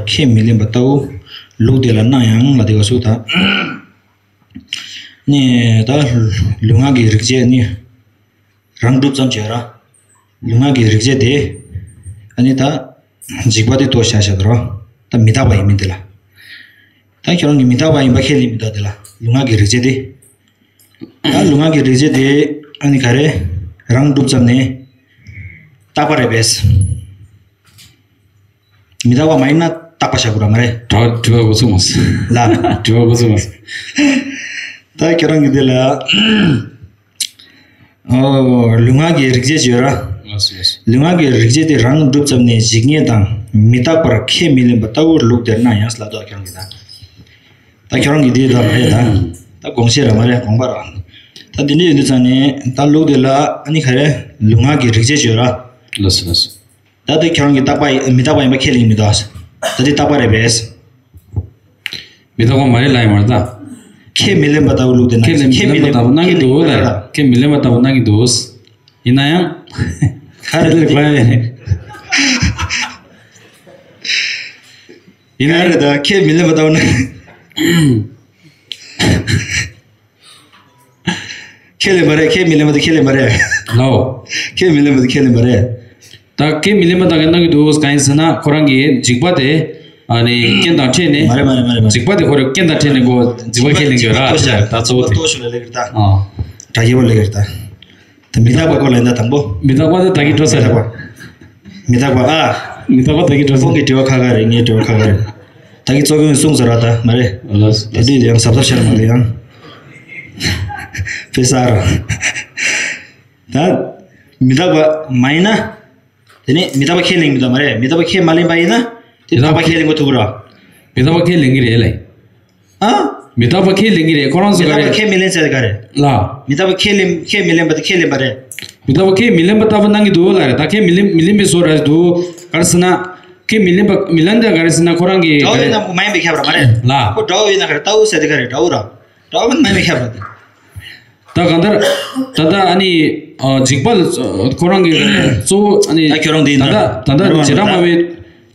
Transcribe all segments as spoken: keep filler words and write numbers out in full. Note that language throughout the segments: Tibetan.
ཁས་མི་ལེན་པ་ལྟ་བུ་ལུགས་དེ་ལ་སྣང་ཡང་ལ་དེ་བ་སུ་ད། ནི་ད་ལུས་ངག་གི་རིག་བྱེད་ནི་རང་གྲུབ་ཙམ་བྱས་ར། ལུས་ངག་གི་རིག་བྱེད་དེ་ཨ་ནི་ད་འཇིག་པ་དེ་ལྟོས་བྱ་བྱ་དོ་ར། ད་མི་རྟག་པ་ཡིན་མིན་དེ་ལ། ད་ཁྱོད་རང་གི་མི་རྟག་པ་ཡིན་པ་ཁས་ལེན་མི་རྟག་དེ་ལ་ལུས་ངག་གི་རིག་བྱེད་དེ། ད་ལུས་ངག་གི་རིག་བྱེད་དེ་ཨ་ནི་ག་རེ་རང་གྲུབ་ཙམ་ནས་རྟག་པ་རེད་པས། མི་རྟག་པ་མ་ཡིན་ན་རྟག་པ་བཞག་དགོས་ར་མ་རེད། དྲི་བ་དྲི་བ་འགོ་ཚུགས་མ་སོང་། ལ། དྲི་བ་འགོ་ཚུགས་མ་སོང་། ད་ཁྱོད་རང་གི་དེ་ལ་ཨོ་ལུས་ངག་གི་རིག་བྱེད་ཅེས་ཡོད་ར། ལགས་སོ་ལགས་སོ། ལུས་ངག་གི་རིག་བྱེད་དེ་རང་གྲུབ་ཙམ་ནས་འཇིག་ངེས་དང་མི་རྟག་པར་ཁས་མི་ལེན་པ་ལྟ་བུར་ལུགས་དེར་སྣང་ཡང་ལབ་དོ་ཁྱོད་རང་གི་ད། ད་ཁྱོད་རང་གི་དེ་ལ་མ་རེད་ད། ད་དགོངས་བཞེད་ར་མ་རེད་དགོངས་པ་ར། ད་དེ་འདྲ་ཡོད་དུས་ཙང་ནས་ད་ལུགས་དེ་ལ་ཨ་ནི་ག་རེ་ལུས་ངག་གི་རིག་བྱེད་ཅེས་ཡོད་ར། ལགས་སོ་ལགས་སོ། ད་དེ་ཁྱོད་རང་གི་རྟག་པ་ཡི་མི་རྟག་པ་ཡིན་པ་ཁས་ལེན་མི་འདུག་ད་དེ་རྟག་པ་རེད་པས། མི་རྟག་པ་མ་རེད་ལབ་ཡོད་མ་རེད་ད། ཁས་མི་ལེན་པ་ལྟ་བུ་ལུགས་དེ་ན་ཁས་ལེན་ཁས་མི་ལེན་པ་ལྟ་བུ་སྣང་གི་འདུག་ལ། ཁས་མི་ལེན་པ་ལྟ་བུ་སྣང་གི་འདུག་ཡིན་ན་ཡང་། ཁ་རེ་ལེགས་པ་ཡིན། ཡིན་ན་ཡང་། ད་ཁས་མི་ལེན་པ་ལྟ་བུ་ན། ཁས་ལེན་པ་རེད། ཁས་མི་ལེན་པ་དེ་ཁས་ལེན་པ་རེད། ལའོ། ཁས་མི་ལེན་པ་དེ་ཁས་ལེན་པ་རེད། ད་ཁས་མི་ལེན་པ་དག་གི་སྣང་གི་འདུག་གང་ཡིན་ཟེར་ན་ཁོ་རང་གི་འཇིགས་པ་དེ་ཨ་ནི་རྐྱེན་དང་འཕྲད་ནས། མ་རེད་མ་རེད་མ་རེད་མ་རེད། འཇིགས་པ་དེ་ཁོ་རང་རྐྱེན་དང་འཕྲད་ནས་ཁོ་འཇིགས་པ་ཁས་ལེན་གྱི་ར། ད་གཙོ་བོ་དེ་ལྟོ་ཤོ་ལ་ལེགས་རེད་ད། ཨ། དྲ་རྒྱས་པ་ལེགས་རེད་ད། ད་མི་རྟག་པ་སྐོར་ལ་ཡིན་ད་དང་པོ། མི་རྟག་པ་དེ་ད་གི་འགྲོ་ས་རེད། མི་རྟག་པ་ཨ། མི་རྟག་པ་ད་གི་འགྲོ་ས། ཁོང་གི་དྲི་བ་ཁག་ཁག་རེད། ངའི་དྲི་བ་ཁག་ཁག་རེད། ད་གི་གཙོ་བོ་གསུངས་ས་ར་ད་མ་རེད། ལགས་སོ། ད་དུས་དེ་ཡང་གཟབ་གཟབ་བྱས་མ་རེད་ཡང་། དཔེ་ས་ར། ད་མི་རྟག་པ་མ་ཡིན་ན། དེ་ནས་མི་རྟག་པ་ཁས་ལེན་མི་འདུག་མ་རེད། མི་རྟག་པ་ཁས་མ་ལེན་པ་ཡིན་ན། དེ་རྟག་པ་ཁས་ལེན་དགོས་ཐུག་ར། མི་རྟག་པ་ཁས་ལེན་གི་རེད་ལེ། ཨ། མི་རྟག་པ་ཁས་ལེན་གི་རེད། ཁོ་རང་ཚོ་མི་ག་རྟག་པ་རེད། ཁས་མི་ལེན་ཟེར་ག་རེད། ལ། མི་རྟག་པ་ཁས་ལེན་ཁས་མི་ལེན་པ་དེ་ཁས་ལེན་པ་རེད། མི་རྟག་པ་ཁས་མི་ལེན་པ་ལྟ་བུ་སྣང་གི་འདུག་ལ་རེད། ད་ཁས་མི་ལེན་མི་ལེན་པའི་བཟོ་ར་འདུག་ག་རེ་ཟེར་ན། ཁས་མི་ལེན་པ་མི་ལེན་ད་ག་རེ་ཟེར་ན་ཁོ་རང་གི་དགྲ་བོ་ཡིན་ན་མ་ཡིན་པའི་ཁྱབ་ར་མ་རེད། ལ། ཁོ་དགྲ་བོ་ཡིན་ན་ག་རེ་ལྟ་བུ་ཟེར་དེ་ག་རེད། དགྲ་བོ་ར། དགྲ་བོ་མ་ཡིན་པའི་ཁྱབ་ར་དེ། ད་གང་ལྟར། ད་ལྟ་ཨ་ནི། ཨ། འཇིགས་པ་ལ་ཁོ་རང་གི་གཙོ་བོ་ཨ་ནི། ད་ཁྱོད་རང་འདི་ད་ལྟ་ད་ལྟ་བྱེ་བྲག་སྨྲ་བའི་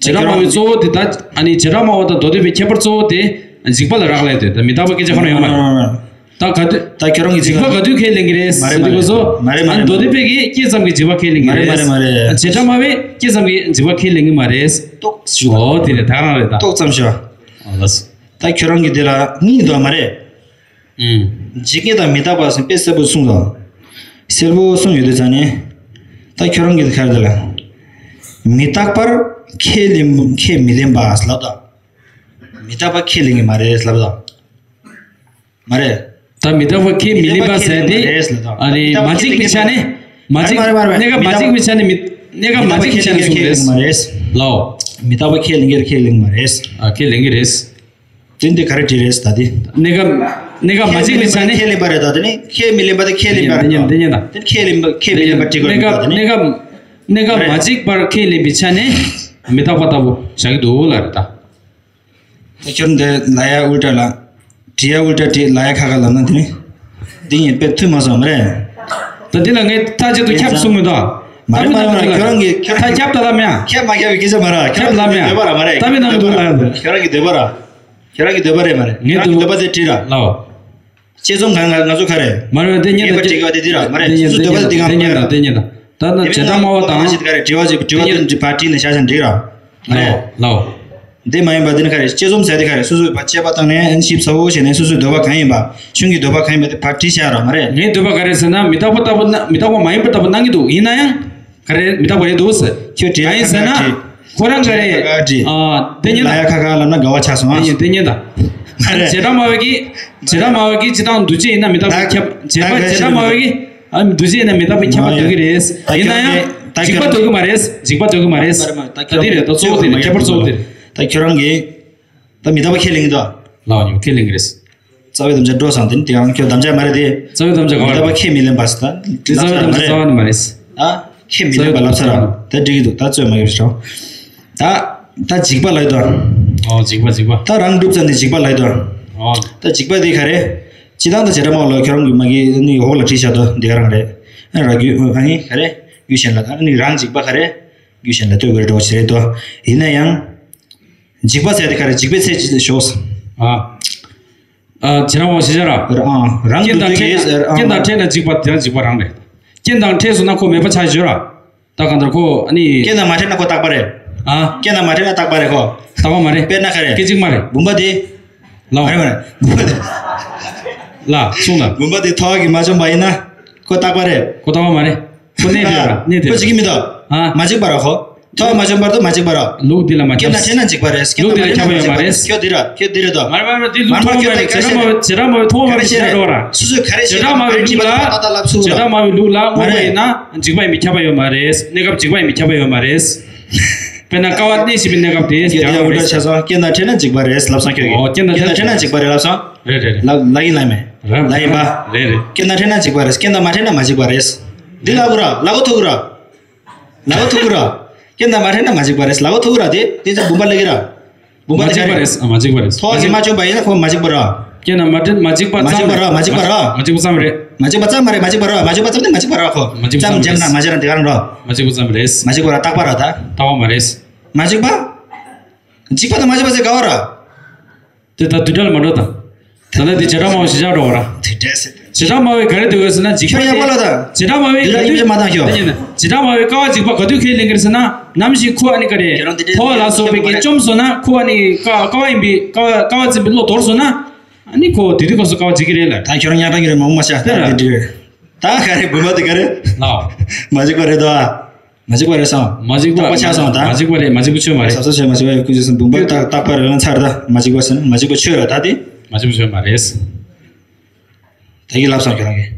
བྱེ་བྲག་སྨྲ་བའི་གཙོ་བོ་དེ་ད་ཨ་ནི་བྱེ་བྲག་སྨྲ་བ་དང་མདོ་སྡེ་པའི་ཁྱད་པར་གཙོ་བོ་དེ་འཇིགས་པ་ལ་རག་ལས་དེ་ད་མི་རྟག་པ་སྐད་ཆ་ཁོ་ན་ཡོད་མ་རེད། ད་ག་དུས་ད་ཁྱོད་རང་གི་འཇིགས་པ་ག་དུས་ཁས་ལེན་གི་རེད་ཟེར་དུས་གོ་སོ། མ་རེད་མ་རེད་མ་རེད། ཨ་ནི་མདོ་སྡེ་པའི་གི་སྐད་ཙམ་གི་འཇིགས་པ་ཁས་ལེན་གི་རེད། མ་རེད་མ་རེད་མ་རེད། བྱེ་བྲག་སྨྲ་བའི་སྐད་ཙམ་གི་འཇིགས་པ་ཁས་ལེན་གི་མ་རེད། ཏོག་ཞུ། ཨོ་དེ་རེད་ད་ག་རང་རེད་ད། ཏོག་ཙམ་ཞུ། ཨོ་ལགས་སོ། ད་ཁྱོད་རང་གི་དེ་ལ་གཉིས་འདུག་མ་རེད། ཨུམ། འཇིགས་ངེས་དང་མི་རྟག་པ་ཟེར་དཔེ་གསལ་པོ་གསུངས་དང་། གསལ་པོ་གསུངས་ཡོད་དུས་ཙང་ནས། ད་ཁྱོད་རང་གིས་ག་རེ་ལ། མི་རྟག་པར་ཁས་ལེན་ཁས་མི་ལེན་པ་ལབ་དང་། མི་རྟག་པ་ཁས་ལེན་གྱི་མ་རེད་ལབ་དང་། མ་རེད། ད་མི་རྟག་པ་ཁས་མི་ལེན་པ་ཟེར་དེ། མི་རྟག་པ་ཁས་ལེན་གྱི་མ་རེད་ལབ་དང་། ཨ་ནི་མ་གཅིག་པའི་ཆ་ནས། མ་གཅིག་མ་རེད་མ་རེད་མ་རེད། གནས་སྐབས་མ་གཅིག་པའི་ཆ་ནས་མི་གནས་སྐབས་མ་གཅིག་པའི་ཆ་ནས་གསུངས་རེད། ལའོ། མི་རྟག་པ་ཁས་ལེན་གྱི་ཁས་ལེན་གྱི་མ་རེད། ཨ་ཁས་ལེན་གྱི་རེད། དེ་འདི་ག་རེ་བྲིས་རེད་ད་དེ། གནས་སྐབས་གནས་སྐབས་མ་གཅིག་པའི་ཆ་ནས། ཁས་ལེན་པ་རེད་ད་དེ་ནི་ཁས་མི་ལེན་པ་དེ་ཁས་ལེན་པ་རེད་ད། དེ་ཁས་ལེན་པ་ཁས་མི་ལེན་པ་བྲིས་དགོས་རེད་ད་དེ་ནི། གནས་སྐབས་གནས་སྐབས་མ་གཅིག་པར་ཁས་ལེན་པའི་ཆ་ནས་མི་རྟག་པ་ལྟ་བུ་བཞག་གི་འདུག་ལ་རེད་ད། ད་ཁྱོད་འདི་ལ་ཡ་ཨུལ་ཏྲ་ལ། བྲིས་ཡ་ཨུལ་ཏྲ་བྲིས་ལ་ཡ་ཁ་ཁ་ལབ་ན་དེ་ནི། འདི་ངས་དཔེ་མཐུན་མ་སོང་མ་རེད། ད་འདི་ལ་ངས་ཐག་གཅིག་ཏུ་ཁྱབ་གསུང་གི་འདུག་མ་རེད་མ་རེད་མ་རེད། ཁྱོད་རང་གིས་ཁྱོད་ཐག་ཁྱབ་ད་ལ་མེད་ཨ། ཁྱབ་མ་ཁྱབ་པའི་སྐད་ཆ་མ་རེད། ཁྱོད་རང་གི་འདོད་པ་ར་མ་རེད། ད་མི་ནང་གི་འདོད་པ་ར། ཁྱོད་རང་གི་འདོད་པ་ར། ཁྱོད་རང་གི་འདོད་པ་རེད་མ་རེད། ངའི་འདོད་པ་དེ་བྲིས་ར། ལའོ། དཔྱད་རྩོམ་གང་ང་ང་ཚོ་ག་རེ། མ་རེད་དེ་ཉན་ངེས་པ་བྲིས་དགོས་དེ་འདི་ར་མ་རེད། སོ་སོའི་འདོད་པ་དེ་འདི་གང་དེ་ཉན་ད་དེ་ཉན་ད། ད་ན་བྱེ་བྲག་སྨྲ་བ་དང་ཞིག་ག་རེ་དྲི་བ་ཞིག་དྲི་བ་དེ་ཕར་བྲིས་ནས་བཞག་བཞག་འགྲིག་ར། མ་རེད། ལའོ། འདི་མ་ཡིན་པ་འདི་ནི་ག་རེ་དཔྱད་རྩོམ་ཟེར་དེ་ག་རེ་སོ་སོས་ཕར་དཔྱད་པ་བཏང་ནས་ཨན་ཞིབ་ཚ་བོ་བྱས་ནས་སོ་སོའི་འདོད་པ་གང་ཡིན་པ་གཞུང་གི་འདོད་པ་གང་ཡིན་པ་དེ་ཕར་བྲིས་བཞག་ར་མ་རེད། ངའི་འདོད་པ་ག་རེ་ཟེར་ན་མི་རྟག་པ་ལྟ་བུ་ན་མི་རྟག་པ་མ་ཡིན་པ་ལྟ་བུ་སྣང་གི་འདུག་ཡིན་ན་ཡང་། ག་རེ་མི་རྟག་པ་རེད་འདུག་ཟེར། ཁྱོད་བྲིས་གང་ཡིན་ཟེར་ན། ཁྱོད་བྲིས་ཁོ་རང་ག་རེ། ཁ་ཁ་བྲིས། ཨ། དེ་ཉན་ལ་ད། ཡ་ཁ་ཁ་ལབ་ན་དགའ་བ་ཆགས་སོང་ཨ། དེ་ཉན་དེ་ཉན་ད། མ་རེད། བྱེ་བྲག་སྨྲ་བ་གིས། བྱེ་བྲག་སྨྲ་བ་གིས་སྤྱིར་བཏང་འདུ་བྱེད་ཡིན་ན་མི་རྟག་པའི་ཁྱབ། བྱེད་པ་བྱེ་བྲག་སྨྲ་བ་གིས། ཨ་འདུ་བྱེད་ཡིན་ན་མི་རྟག་པའི་ཁྱབ་པ་འདོད་ཀྱི་རེད། ཡིན་ན་ཡང་། འཇིགས་པ་འདོད་ཀྱི་མ་རེད། འཇིགས་པ་འདོད་ཀྱི་མ་རེད། ད་དེ་རེད་ད་གཙོ་བོ་དེ་རེད། ཁྱད་པར་གཙོ་བོ་དེ་རེད། ད་ཁྱོད་རང་གིས། ད་མི་རྟག་པ་ཁས་ལེན་གྱི་འདུག་ལའོ་ཉོ་ཁས་ལེན་གྱི་རེད། རྩ་བའི་དམ་བཅའ་འགྲོ་སོང་དེ་ནི་དེ་ཡང་ཁྱོད་དམ་བཅའ་མ་རེད་དེ། རྩ་བའི་དམ་བཅའ་ག་བ་རེད། མི་རྟག་པ་ཁས་མི་ལེན་པ་ཟེར་ད། དེ་རྩ་བའི་དམ་བཅའ་ག་བ་རེད། རྩ་བ་ནི་མ་རེད། ཨ། ཁས་མི་ལེན་པ་ལབ་ས་ར། ད་འགྲིག་གི་འདུག་ད་རྩོད་མ་གི་ཞོ། ད། ད་འཇིགས་པ་ལབ་དོ། ཨོ་འཇིགས་པ་འཇིགས་པ། ད་རང་གྲུབ་ཙམ་ནས་འཇིགས་པ་ལབ་དོ། ཨོ། ད་འཇིགས་པ་དེ་ག་རེ། སྤྱི་བཏང་ད་བྱེ་བྲག་སྨྲ་བ་ལ་ཁྱོད་རང་གི་མ་གི་ནི་འོག་ལ་བྲིས་བཞག་དོ་འདི་ག་རང་རེད། ཨ་ར་རྒྱུ་ཨ་ནི་ག་རེ། རྒྱུ་གཞན་ལ་ད་ནི་རང་འཇིགས་པ་ག་རེ། རྒྱུ་གཞན་ལ་ལྟོས་དགོས་རེད་འགྲོ་བ་ཞིག་རེད་དོ། ཡིན་ན་ཡང་། འཇིགས་པ་ཟེར་དེ་ག་རེ། འཇིགས་པའི་ཚད་ཅིག་ཞོག་ཨ། ཨ། ཇེ་རང་བ་ཞེས་བྱ་ར། རང་། རང་རྐྱེན་དང་འཕྲད། རྐྱེན་དང་འཕྲད་ན་འཇིགས་པ་དེ་ཡང་འཇིགས་པ་རང་རེད། རྐྱེན་དང་འཕྲད་སོང་ན་ཁོ་མེད་པ་ཆགས་ཡོད་ར། ད་གང་ལྟར་ཁོ་ཨ་ནི། རྐྱེན་དང་མ་འཕྲད་ན་ཁོ་རྟག་པ་རེད། ཨ། རྐྱེན་དང་མ་འཕྲད་ན་རྟག་པ་རེད་ཁོ། རྟག་པ་མ་རེད། དཔེར་ན་ག་རེ། སྐད་ཅིག་མ་རེད། བུམ་པ་དེ། ལའོ། མ་རེད་མ་རེད། བུམ་པ་དེ། ལ། གསུངས་དང་། བུམ་པ་དེ་ཐོག་གིས་མ་བཅོམ་པ་ཡིན་ན་ཁོ་རྟག་པ་རེད། ཁོ་རྟག་པ་མ་རེད། ཁོ་གནས་དེ་ར། གནས་དེ་ར། ཁོ་འཇིག་གི་མི་འདུག་ཨ། མ་འཇིག་པ་ར་ཁོ། ཐོག་མ་བཅོམ་བར་དུ་མ་འཇིག་པ་ར། ལུགས་འདི་ལ་མ། རྐྱེན་དང་འཕྲད་ན་འཇིག་པ་རེད། ལུགས་འདི་ལ་ཁྱབ་པ་ཡོད་མ་རེད། ཁྱོད་འདི་ར། ཁྱོད་འདི་རེད་དོ། མ་རེད་མ་རེད། འདི་ལུགས། མ་རེད། ཐོག་མ་མ་རེད། བྱེ་བྲག་མ་བྱེ་བྲག་མ་ཐོག་མ་མ་བྱེ་བྲག་འགྲོ་ར། སུ་སུ་ག་རེ་བྱེད། བྱེ་བྲག་མ་བའི་ལུགས་ལ་དངོས་པོ་ཡིན་ན་འཇིག་པ་ཡིན་པའི་ཁྱབ་པ་ཡོད་མ་རེད། གནས་སྐབས་འཇིག་པ་ཡིན་པའི་ཁྱབ་པ་ཡོད་མ་རེད། དཔེར་ན་ཀ་བ་གནས་བཞིན་པའི་གནས་སྐབས་དེ། ཡ་ཡ། འུ་འདྲ་ཆ་ཚང་། རྐྱེན་དང་འཕྲད་ན་འཇིག་པ་རེད་ལབ་སོང་ཁྱོད་ཀྱིས། ཨོ། རྐྱེན་དང་འཕྲད་ན་འཇིག་པ་རེད་ལབ་སོང་། རེད་རེད་རེད། ལབ་ལབ་ཡིན་ལབ་མེད། རེད། ལབ་ཡིན་པ། རེད་རེད། རྐྱེན་དང་འཕྲད་ན་འཇིག་པ་རེད། རྐྱེན་དང་མ་འཕྲད་ན་མ་འཇིག་པ་རེད། འདི་ལབ་དགོས་ར། ལབ་དགོས་ཐུག་གི་ར། ལབ་དགོས་ཐུག་གི་ར། རྐྱེན་དང་མ་འཕྲད་ན་མ་འཇིག་པ་རེད། ལབ་དགོས་ཐུག་གི་ར། དེ་དེ་ཚོ་བུམ་པ་ལབ་ཀྱི་ར། བུམ་པ་མ་དེ་ག་འཇིག་པ་རེད། རེད། ཨ། མ་འཇིག་པ་རེད། ཐོག་གིས་མ་བཅོམ་པ་ཡིན་ན་ཁོ་མ་འཇིག་པ་ར། རྐྱེན་དང་མ་འཕྲད། མ་འཇིག་པ་མ་འཇིག་པ་ར། མ་འཇིག་པ་ར། མ་འཇིག་པ་ཙམ་རེད། མ་འཇིག་པ་ཙམ་མ་རེད། མ་འཇིག་པ་ར། མ་འཇིག་པ་ཙམ་ནི་མ་འཇིག་པ་ར། མ་འཇིག་པ་ཙམ་ཙམ་འཇམ་ན་མ་འཇམ་ན་དེ་ག་རང་ར། མ་འཇིག་པ་ཙམ་རེད། མ་འཇིག་པ་ར། རྟག་པ་ར། ད་རྟག་པ་མ་རེད། མ་འཇིག་པ། འཇིག་པ་དང་མ་འཇིག་པ་ཟེར་ག་བ་ར། དེ་ད་བསྡུས་གྲྭ་ལ་མ་འགྲོ་དང་། ད་ལྟ་འདི་བྱེ་བྲག་སྨྲ་བ་གཞིར་བཞག་འགྲོ་བ་ར། དེ་འདྲ་ཟེར། བྱེ་བྲག་སྨྲ་བས་ག་རེ་འདོད་ཀྱི་ཟེར་ན། འཇིག་པ་ཁྱོད་ཡག་པོ་ལ་ད། བྱེ་བྲག་སྨྲ་བས་འདི་ལ་ག་དུས། ཡིན་པས་མ་བཏང་ཤོག་དེ་ཡིན་ན་བྱེ་བྲག་སྨྲ་བས་ཀ་བ་འཇིག་པ་ག་དུས་ཁས་ལེན་གྱི་རེད་ཟེར་ན། ནམ་ཞིག་ཁོ་ཨ་ནི་ག་རེ། ཁྱེད་རང་འདི་འདྲ་ཐོག་ལ་སོགས་པའི་གིས་བཅོམ་སོང་ན། ཁོ་ཨ་ནི་ཀ་ཀ་བ་ཡིན་པའི་ཀ་བ་ཀ་བ་འཛིན་པའི་བློ་དོར་སོང་ན། ཨ་ནི་ཁོ་དེ་དུས་སྐབས་སུ་ཀ་བ་འཇིག་གི་རེད་ལ། ད་ཁྱོད་རང་ཉག་ཕྲ་གི་རེད། མ་མ་ཤ་དེ་ར། ད་འདི་འདྲ་རེད། ད་ག་རེ། བུམ་པ་དེ་ག་རེ། ལའོ། མ་འཇིག་པ་རེད་དོ། མ་འཇིག་པ་རེད་སོང་། མ་འཇིག་པ། རྟག་པ་ཆགས་སོང་ད། མ་འཇིག་པ་རེད། མ་འཇིག་པ་ཆོས་མ་རེད། ཟབ་ས་ཆོས། མ་འཇིག་པ་ཡོད་ཀུན་ཆོས་སོང་། བུམ་པ་རྟག་རྟག་པ་རེད་ལ་ཚར་ད། མ་འཇིག་པ་ཟེར་ན་མ་འཇིག་པ་ཆོས་ར་ད་དེ། མ་འཇིག་པ་ཆོས་མ་རེད། ད་གི་ལབ་སོང་ཁྱོད་རང་གིས།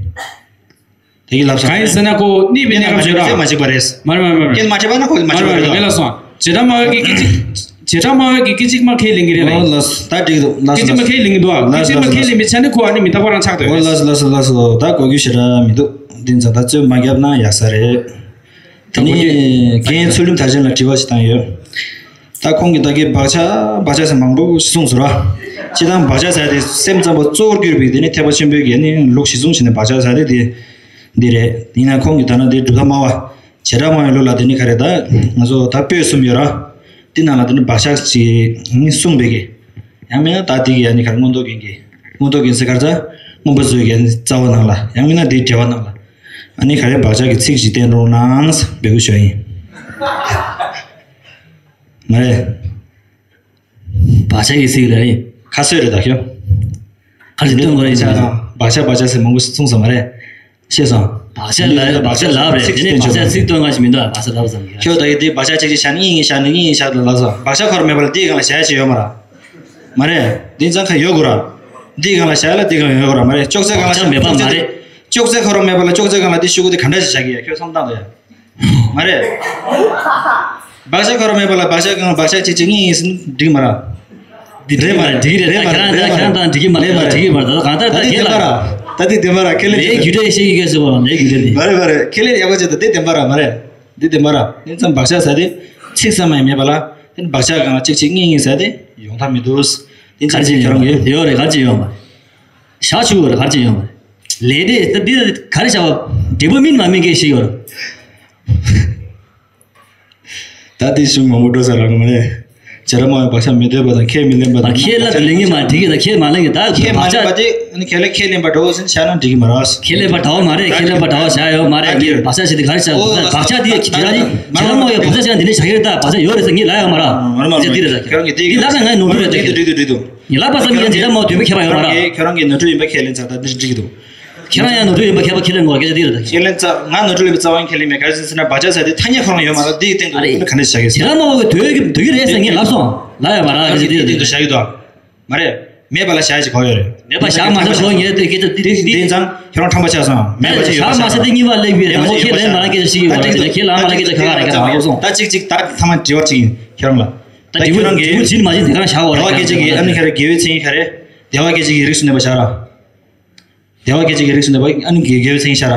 ད་གི་ལབ་སོང་། གང་ཡིན་ཟེར་ན་ཁོ་གནས་པའི་གནས་སྐབས་བྱེ་བྲག་མ་འཇིག་པ་རེད། མ་རེད་མ་རེད་མ་རེད། རྐྱེན་མ་འཕྲད་པ་ན་ཁོ་མ་འཇིག་པ་རེད། ངས་ལབ་སོང་། བྱེ་བྲག་སྨྲ་བའི་གི་སྐད་ཅིག་བྱེ་བྲག་སྨྲ་བའི་གི་སྐད་ཅིག་མ་ཁས་ལེན་གི་རེད་ལ། ཨོ་ལགས་སོ། ད་འགྲིག་འདུག་ལགས་སོ། སྐད་ཅིག་མ་ཁས་ལེན་གི་འདུག་ཨ། སྐད་ཅིག་མ་ཁས་ལེན་པའི་ཆ་ནས་ཁོ་ཨ་ནི་མི་རྟག་པ་རང་ཆགས་འདུག་ཨོ་ལགས་སོ་ལགས་སོ་ལགས་སོ། ད་གོ་རྒྱུ་ཞེ་དྲག་མི་འདུག་འདི་ཙམ་ད་རྩོད་མ་བརྒྱབ་ན་ཡག་ས་རེད། དེ་ནས་རྒན་ཚུལ་ཁྲིམས་དར་ཅན་ལ་དྲི་བ་ཞིག་བཏང་ཡོད། ད་ཁོང་གིས་ད་གིན་བག་ཆགས་བག་ཆགས་ཟེར་མང་པོ་ཞིག་གསུངས་སོང་ར། སྤྱིར་བཏང་བག་ཆགས་ཟེར་དེ་སེམས་ཙམ་པ་གཙོ་བོར་གྱུར་པའི་དེ་ནི་ཐེག་པ་ཆེན་པོའི་གི་ནི་ལུགས་གཞི་བཟུང་བྱས་ནས་བག་ཆགས་ཟེར་དེ་དེ་འདི་རེད། ཡིན་ན་ཁོང་གིས་ད་ནི་དེ་གྲུབ་མཐའ་སྨྲ་བ། བྱེ་བྲག་སྨྲ་བའི་ལུགས་ལ་དེ་ནི་ག་རེ། ད་ང་ཚོ་ད་པོད་གསུམ་ཡོད་ར། དེ་ནང་ལ་དེ་ནི་བག་ཆགས་ཅིག་ནི་གསུངས་པའི་གི། ཡང་མིན་ན་ད་དེ་གི་ཡང་ནི་ག་རེ། མངོན་རྟོགས་རྒྱན་གྱི། མངོན་རྟོགས་རྒྱན་ཟེར་ག་རེ་ཟེར། མངོན་པ་མཛོད་ཀྱི་རྩ་བ་ནང་ལ། ཡང་མིན་ན་དེའི་འགྲེལ་བ་ནང་ལ། ཨ་ནི་ག་རེ་བག་ཆགས་ཀྱི་ཚིག་ཅིག་བསྟན་རོགས་གནང་འབོད་སྐུལ་ཞུ་ཡ་ཡིན། མ་རེད། བག་ཆགས་ཀྱི་ཚིག་ལ་རེད། ཁ་གསོས་རེད་ད་ཁྱོད། ག་རེ་སྟོན་དགོས་རེད་ཟེར་ན། བག་ཆགས་བག་ཆགས་ཟེར་མང་པོ་གསུངས་སོང་མ་རེད། ཤེས་སོང་། བག་ཆགས་ལ་བག་ཆགས་ལབ་རེད། དེ་ནི་བག་ཆགས་ཚིག་སྟོན་ག་ཞིག་མི་འདུག་བག་ཆགས་ལབ་ཙམ་གྱིས། ཁྱོད་ད་ཡི་དེ་བག་ཆགས་ཅིག་ཅིག་བཞག་ནི་ཡིན་ཡིན་བཞག་ནི་ཡིན་ཡིན་བཞག་ནི་ལབ་སོང་། བག་ཆགས་ཁོ་རང་མེད་པ་ལ་དེའི་སྒང་ལ་བཞག་ཡ་ཅིག་ཡོད་མ་རེད། མ་རེད། དེ་ཙང་ཁ་ཡོད་དགོས་ར། དེའི་སྒང་ལ་བཞག་ཡ་ལ་དེའི་སྒང་ལ་ཡོད་དགོས་ར། མ་རེད། ཅོག་ཙེ་སྒང་ལ་བག་ཆགས་མེད་པ་མ་རེད། ཅོག་ཙེ་ཁོ་རང་མེད་པ་ལ་ཅོག་ཙེ་སྒང་ལ་དེ་ཤོག་གུ་དེ་ག་འདྲ་ཞིག་བཞག་གི་ཡ། ཁྱོད་བསམ་བཏང་དང་ཡ། མ་རེད། བག་ཆགས་ཁོ་རང་མེད་པ་ལ་བག་ཆགས་སྒང་ལ་བག་ཆགས་ཅིག་ཅིག་ངེས་ཡིན་ཟེར་ན་འགྲིག་མ་ར། འདི་འགྲིག་མ་རེད། འགྲིག་རེད། རེད་མ་རེད། ཁྱེད་རང་ཁྱེད་རང་དང་འགྲིག་གི་མ་རེད། རེད་མ་རེད། འགྲིག་གི་མ་རེད། ད་གང་ལྟར་ད་དེ་ཁྱེད་ལ་བདེན་པ་ར། ད་དེ་བདེན་པ་ར། ཁས་ལེན་ལས་རྒྱུ་འབྲས་ཤེས་ཀྱི་སྐད་ཟེར་བ་ལས་རྒྱུ་འབྲས་དེ། མ་རེད་མ་རེད། ཁས་ལེན་ཡག་པོ་བྱེད་ད་དེ་བདེན་པ་ར། མ་རེད། འདི་བདེན་པ་ར། དེ་ཙམ་བག་ཆགས་ཟེར་དེ་ཚིག་ཙམ་མ་ཡིན་མེད་པ་ལ། དེ་བག་ཆགས་སྒང་ལ་ཅིག་ཅིག་ངེས་ངེས་ཟེར་དེ་ཡོང་ཐབས་མི་འདུག་དེ་ཚིག་ཁྱེད་རང་གིས་ཡོད་རེད། ག་རེ་ཡོད་མ་རེད། བཞག་ཆུག་རེད། ག་རེ་ཡོད་མ་རེད། ལས་དེ་ད་འདི་ག་རེ་བྱ་བ་འབྲས་བུ་སྨིན་མ་སྨིན་སྐད་ཤེས་ཡོད་རེད། ད་དེ་ཞུ་མང་པོ་འགྲོ་ས་རང་མ་རེད། བྱེ་བྲག་སྨྲ་བའི་བག་ཆགས་མི་འདོད་པ་དང་ཁས་མི་ལེན་པ་དང་། ཁས་ལེན་ལེན་གྱི་མ་འགྲིག་གི། ད་ཁས་མ་ལེན་གྱི། ད་ཁས་མ་བག་ཆགས་ལེན་པ་དེ་ཨ་ནི་ཁས་ལེན་ཁས་ལེན་པ་འགྲོ་ཟིན་བྱས་ན་འགྲིག་གི་མ་རེད། ཁས་ལེན་པ་འདྲ་བ་མ་རེད། ཁས་ལེན་པ་འདྲ་བ་བྱ་ཡོད་མ་རེད། ད་དེ་བག་ཆགས་ཞིག་དེ་ག་རེ་བྱ། ཨོ་བག་ཆགས་དེ་ཁྱེད་རང་གིས་བྱེ་བྲག་སྨྲ་བའི་བག་ཆགས་ཅན་དེ་འདྲ་བཞག་གི་རེད། ད་བག་ཆགས་ཡོད་རེད་ཟེར་ངས་ལབ་ཡོད་མ་རེད། ཨ་མ་རེད་མ་རེད། ཁྱེད་དེ་རེད་ཟེར། ཁྱེད་རང་གིས་དེ་ལབ་ན་ང་ནོར་འཁྲུལ་རེད། འགྲིག་འདུག་འགྲིག་འདུག་འགྲིག་འདུག་ངས་ལབ་པ་ཙམ་ཡིན་ན་བྱེ་བྲག་སྨྲ་བ་འདོད་པའི་ཁྱད་པར་ཡོད་མ་རེད། ཁྱེད་རང་གིས་ནོར་འཁྲུལ་ཡིན་པ་ཁས་ལེན་ཚར། ད་འདི་འགྲིག་འདུག་ཁྱེད་རང་ཡང་ནོར་འཁྲུལ་ཡིན་པ་ཁས་པ་ཁས་ལེན་དགོས་སྐད་ཆ་འདི་རེད། ད་ཁས་ལེན་ཚར། ང་ནོར་འཁྲུལ་ཡིན་པ་རྩ་བ་ནས་ཁས་ལེན་མེད། ག་རེ་ཟེར་ན་བག་ཆགས་ཟེར་དེ་ཐ་སྙད་ཁོ་རང་ཡོད་མ་རེད། འདིའི་སྟེང་དུ་ཨ་རེད། ག་འདྲ་བྱ་གི་ཟེར། བྱེ་བྲག་སྨྲ་བ་གི་འདོད་ཀྱི་འདོད་ཀྱི་རེད་ཟེར་ངས་ལབ་སོང་། ལབ་ཡོད་མ་རེད། ཁྱེད་ཀྱི་སྟེང་དུ་བཞག་གི་འདུག་མ་རེད། མེད་པ་ལ་བཞག་མ་བཞག་ཁོ་ཉེ་དེ་སྐད་ཆ་འདི་འདི་འདི་ཚང་ཁྱེད་རང་ཁྲམ་པ་ཆགས་སོང་། མེད་པ་ཅིག་ཡོད་པ་བཞག་མ་ཆགས། ཟེར་དེ་གཉིས་པ་ལེགས་པའི་དང་པོ་ཁས་ལེན་མ་ལ་སྐད་ཆ་ཞིག་ཡོད་པ་རེད། ཁས་ལེན་མ་ལ་སྐད་ཆ་ཁ་ཁ་རེད། ཁ་ཁ་ལབ་སོང་། ད་གཅིག་གཅིག་ད་ཐ་མ་དྲི་བ་གཅིག་ཡིན་ཁྱེད་རང་ལ། ད་ད་ཁྱེད་རང་གིས་དེ་བྱིན་མ་བྱིན་དེ་ག་རང་བཞག་འོ་རེད། བ་སྐད་ཅིག་གིས་ཨ་ནི་ཁ་རེ་དགེ་བའི་མཚན་ཉིད་ག་རེ། བདེ་བ་སྐད་ཅིག་གིས་རིགས་སུ་གནས་པ་བཞག་ར། བདེ་བ་སྐད་ཅིག་གིས་རིགས་སུ་གནས་པ་ཨ་ནི་དགེ་དགེ་བའི་མཚན་ཉིད་བཞག་ར།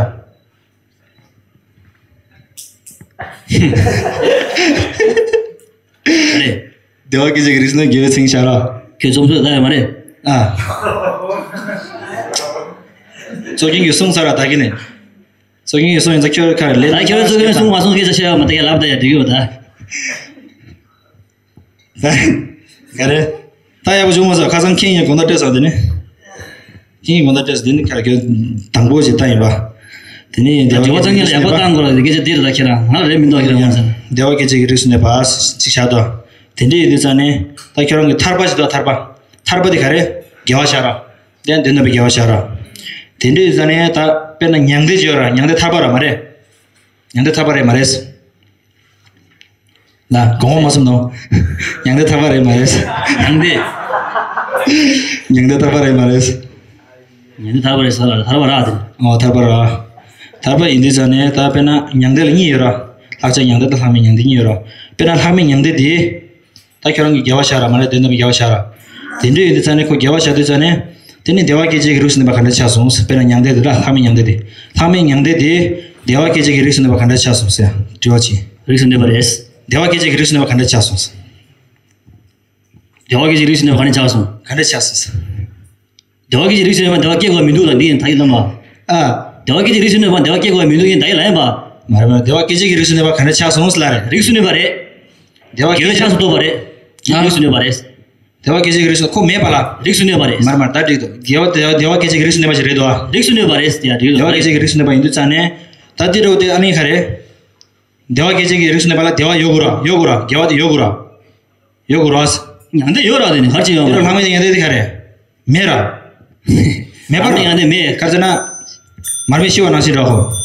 རེད། བདེ་བ་སྐད་ཅིག་གིས་རིགས་སུ་གནས་དགེ་བའི་མཚན་ཉིད་བཞག་ར། ཁྱོད་རྩོམ་སོ་ལྟ་ཡོད་མ་རེད། ཨ། ཚོགས་རྒྱན་གྱིས་གསུངས་ཚར་ར་ད་གིན་ནས། ཚོགས་རྒྱན་གྱིས་གསུངས་ཡིན་ཙང་ཁྱོད་ཁ་ལེ། ད་ཁྱོད་ཚོགས་རྒྱན་གསུངས་མ་གསུངས་སྐད་ཆ་བཤད་ཡོད་མ་ད་ཁྱེད་ལབ་ད་ཡ་འགྲིག་ཡོད་ད། ད། ག་རེ། ད་ཡག་པོ་བྱུང་མ་སོང་། ཁ་སང་ཁེངས་ཡང་དགོང་དག་སྤྲད་སོང་། དེ་ནི་ཁེངས་ཡང་དགོང་དག་སྤྲད་སོང་། དེ་ནི་ཁ་གི་དང་པོ་ཞིག་ད་ཡིན་པ། དེ་ནི་དེ་བ་སྐད་ཆ་ཡག་པོ་བཏང་དགོས་ལ། དེ་སྐད་ཆ་འདིར་ད་ཁྱེད་རང་ང་རེད་མི་འདུག་ཁྱེད་རང་ངོ་ཚ། དེ་བ་སྐད་ཆ་གི་རིགས་སུ་གནས་པ་ཅིག་བྱ་དོ། དེ་འདྲ་ཡིན་དུས་ཙང་ནི་ད་ཁྱོད་རང་གི་ཐར་པ་ཞིག་འདུག་ཐར་པ། ཐར་པ་དེ་ག་རེ། དགེ་བ་བྱ་ར། དེ་དོན་དམ་པའི་དགེ་བ་བྱ་ར། དེ་འདྲ་ཡིན་ཙང་ནི་ད་དཔེར་ན་མྱང་འདས་ཅིག་ཡོད་ར། མྱང་འདས་ཐར་པ་ར་མ་རེད། མྱང་འདས་ཐར་པ་རེད་མ་རེད། ལ་གོང་འོག་མ་གསུམ་དང་། མྱང་འདས་ཐར་པ་རེད་མ་རེད། མྱང་འདས། མྱང་འདས་ཐར་པ་རེད་མ་རེད། མྱང་འདས་ཐར་པ་རེད་ཟེར་ལ་ཐར་པ་ར་དེ། ཨོ་ཐར་པ་ར། ཐར་པ་ཡིན་དུས་ཙང་ནས་ད་དཔེར་ན་མྱང་འདས་ལ་གཉིས་ཡོད་ར། ལྷག་བཅས་མྱང་འདས་དང་ལྷག་མེད་མྱང་འདས་གཉིས་ཡོད་ར། དཔེར་ན་ལྷག་མེད་མྱང་འདས་དེ། ད་ཁྱོད་རང་གི་དགེ་བ་བྱ་ར་མ་རེད། དོན་དམ་པའི་དགེ་བ་བྱ་ར། དེ་འདྲ་ཡིན་དུས་ཙང་ནས་ཁོ་དགེ་བ་བྱ་དུས་ཙང་ནས། དེ་ནི་བདེ་བ་སྐྱེད་བྱེད་ཀྱི་རིགས་སུ་གནས་པ་ག་འདྲ་ཆགས་སོང་ཟེར། དཔེར་ན་མྱང་འདས་དེ་ལ་ལྷག་མེད་མྱང་འདས་དེ། ལྷག་མེད་མྱང་འདས་དེ། བདེ་བ་སྐྱེད་བྱེད་ཀྱི་རིགས་སུ་གནས་པ་ག་འདྲ་ཆགས་སོང་ཟེར་དྲི་བ་གཅིག་རིགས་སུ་གནས་པ་རེད། བདེ་བ་སྐྱེད་བྱེད་ཀྱི་རིགས་སུ་གནས་པ་ག་འདྲ་ཆགས་སོང་ཟེར། བདེ་བ་སྐྱེད་བྱེད་ཀྱི་རིགས་སུ་གནས་པ་ག་འདྲ་ཆགས་སོང་། ག་འདྲ་ཆགས་སོང་ཟེར། བདེ་བ་སྐྱེད་བྱེད་ཀྱི་རིགས་སུ་གནས་པ་བདེ་བ་སྐྱེ་དགོས་མི་འདུག་ལ་འདི་ཡིན་ད་ཡིན་ལ་མ། ཨ། བདེ་བ་སྐྱེད་བྱེད་ཀྱི་རིགས་སུ་གནས་པ་བདེ་བ་སྐྱེ་དགོས་མི་འདུག་ཡིན་ད་ཡིན་ལ་ཡིན་པ། མ་རེད་མ་རེད། བདེ་བ་སྐྱེད་བྱེད་ཀྱི་རིགས་སུ་གནས་པ་ག་འདྲ་ཆགས་སོང་ཟེར་ལ་རེད། རིགས་སུ་གནས་པ་རེད། བདེ་བ་དགེ་བའི་ཆགས་སུ་གཏོགས་པ་རེད། ཨ། རིགས་སུ་གནས་པ་རེད། བདེ་བ་སྐྱེད་བྱེད་ཀྱི་རིགས་སུ་ཁོ་མེད་པ་ལ། རིགས་སུ་གནས་པ་རེད། མར་མར་ད་འགྲིག་འདུག་དགེ་བ་བདེ་བ་བདེ་བ་སྐྱེད་བྱེད་ཀྱི་རིགས་སུ་གནས་པ་ཞིག་རེད་དོ། རིགས་སུ་གནས་པ་རེད་ཡ་འགྲིག་འདུག་བདེ་བ་སྐྱེད་བྱེད་ཀྱི་རིགས་སུ་གནས་པ་ཡིན་དུས་ཙང་ནས། ད་འདི་འདྲ་བོ་དེ་ཨ་ནི་ག་རེད། བདེ་བ་སྐྱེད་བྱེད་ཀྱི་རིགས་སུ་གནས་པ་ལ་བདེ་བ་ཡོད་དགོས་ར། ཡོད་དགོས་ར། དགེ་བ་དེ་ཡོད་དགོས་ར། ཡོད་དགོས་ར། མྱང་འདས་ཡོད་ར། དེ་ནི་ག་རེ་བྱེད་ཡོད་ར། ལྷག་མེད་དེ་མྱང་འདས་དེ་ག་རེད། མེད་ར། མེད་པ་ར། མྱང་འདས་མེད། ག་རེ་ཟེར་ན། མར་མེ་ཤི་བ་ནང་བཞིན་ར་ཧོ།